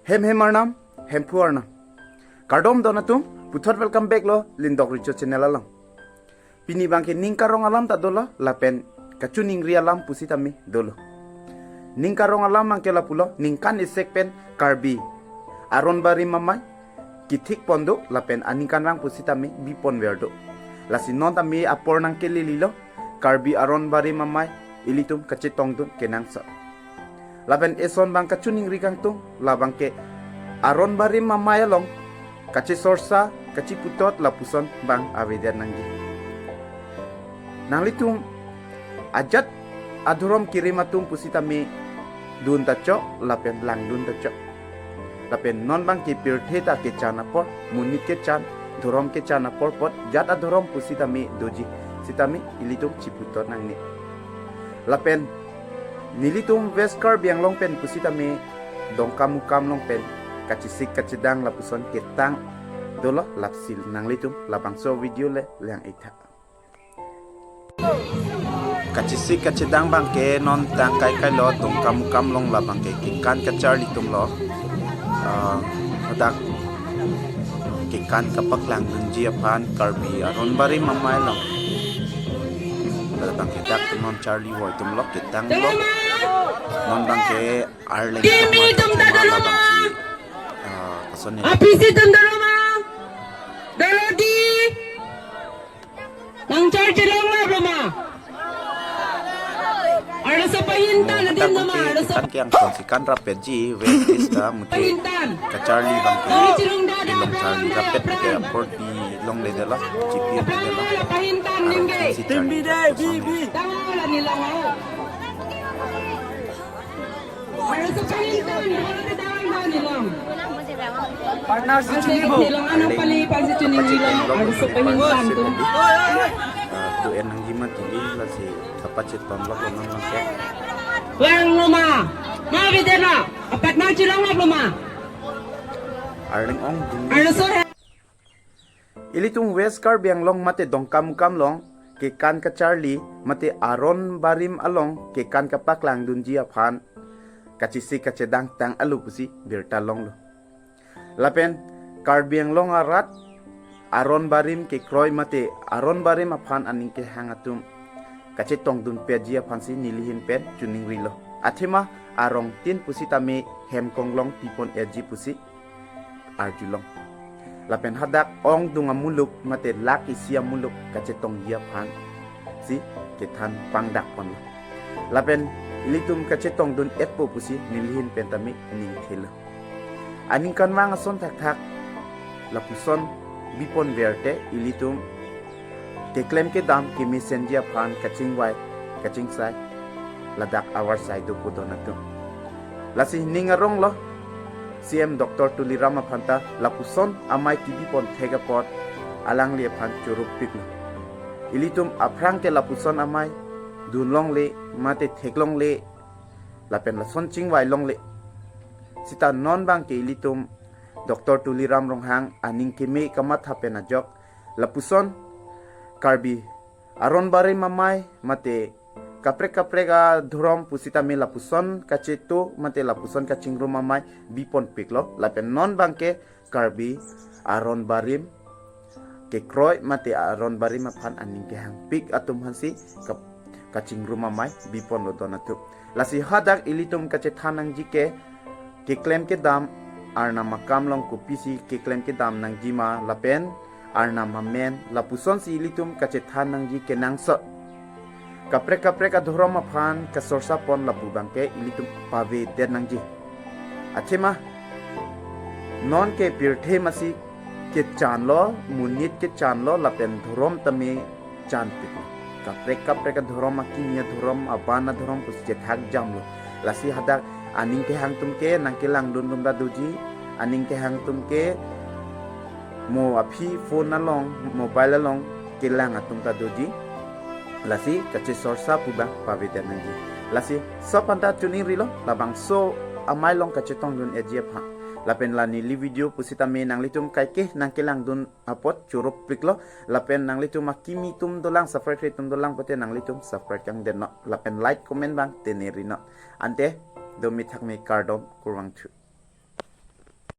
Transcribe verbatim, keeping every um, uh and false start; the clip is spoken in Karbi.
Hem hem arnam, Hemphu arnam. Kardom don atum, puthot welcome back lo Lindok Richo channel along. Pini abangke ning karong alam ta dolo, lapen kachiningri alam pusitame dolo. Ning karong alam abangke lapulo, ningkan isek pen Karbi aron barim amei kethik pon do, lapen aningkanvang pusitame bipon ver do. Lasi non tame apor nangkelelilo, Karbi aron barim amei ilitum kachetongdun kenangsot. Lapen eson abang kachiningri kangtung, labangke aron barim amei along kachesorsa, kacheputot lapuson abang avedet nangji. Nanglitum ajat adhorom kerim atum pusitame dun ta chok, lapen langdun ta chok. Lapen non abangke pirthe ta kechan apor, monit kechan, dhorom kechan apor apot, jat adhorom pusitame doji, sitame ilitum cheputot nangne. Lapen nelitum West Karbi Anglong pen pusitame Dongkamukam Kamlong pen kachesik kachedang lapuson ketang dolo, lasi nanglitum labangso video le lang-ik tha. Kachesik kachedang abangke non tang kaikailo, Dongkamukam Kamlong labangke kekan kacharli atum lo. Ah, hadak kekan kapaklangdunji aphan Karbi aron barim amei along. Labangke dak non charli voi atum lo, ketang lo. Non abangke arleng Kimi atum ta dolo ma? Labangsi, ah, kasoni. Apisi atum dolo ma? Dolo di. Nang charli long ma, bro ma? Arloso pahintan adim nama, arloso. Kan ke angkon si kan rapetji, West East ta mute. Pahintan. Kacharli abangke. Charli chilong da, da, ilong da, charli da, rapet da, ke da. Apor di longle dela, G P M dela. Pahintan, arong nimge. Si charli. Tangla ni long, oh. Partner si chini bo. Aleng. Arloso pahintan atum. Ah, tu enang jimat tinggi lasi kapacheton lok lo non mangke. Lang lo ma. Ma bidena. Apat na chilong lok lo ma. Arleng ongdung. Arloso he. Ilitum West Karbi Anglong mate Dongkamukam Kamlong kekan kacharli mate aron barim along kekan kapaklangdunji aphan kachesik kachedang tang alu pusi birta longlo. Lapen Karbi Anglong arat aron barim kekroi mate aron barim aphan aning kehang atum kachetongdunpetji aphansi nelihin pen chiningrilo. Athema arongtin pusitame hem konglong pipon-etji pusi arjulong. Lapen hadak ongdung amuluk mate lak isi amuluk kachetongji aphansi kethan pangdak ponlo. Lapen ilitum kachetongdun-etpo pusi nelihin pen tame ningthelo. Aningkanvang ason thakthak lapuson bipon verte ilitum keklem kedam kemesenji aphan kachingvai kachingsai ladak avarsai do pu don atum. Lasi ning arong lo, C M Doctor Tuliram aphan ta lapuson amei kebipon thek apot alangli aphan chorupiklo. Ilitum aphrang ke lapuson amei dunlongle mate theklongle lapen lason chingvai longle. Sita non abangke ilitum Doctor Tuliram Ronghang aning keme kamatha pen ajok lapuson Karbi aron barim amei mate kaprek kaprek adhorom pusitame lapuson kacheto mate lapuson kachingrum amei biponpiklo. Lapen non abangke Karbi aron barim kekroi mate aron barim aphan aning kehangpik atum aphansi kap-, kachingrum amei biponlo don atum. Lasi hadak ilitum kachethan nangji ke keklem kedam Arnam akam along kopisi keklem kedam nangjima lapen Arnam amen lapusonsi ilitum kachethan nangji kenangsot. Kaprek kaprek adhorom aphan kasorsa pon lapu abangke ilitum pavedet nangji. Athema non ke pirthe masi kechanlo, monit kechanlo lapen dhorom tame chanpik. Kaprek kaprek adhorom, akimi adhorom, aban adhorom pusi chethak jamlo. Lasi hadak aning kehang atum ke nangkelangdun atum ta doji, aning kehang atum ke mo aphi phone along, mobile along kelang atum ta doji. Lasi kachesorsa pu abang pavedet nangji. Lasi laso aphan ta chiningrilo, labangso amei along kachetongdun-etji aphan. Lapen la neli video pusitame nanglitum kaike nangkelangdun apot chorupiklo. Lapen nanglitum akimi atum dolang, subscribe atum dolang pote nanglitum subscribe kangdetnon. Lapen like comment abang tenerinon. Ante, dome thakme, kardom, kurvangthu.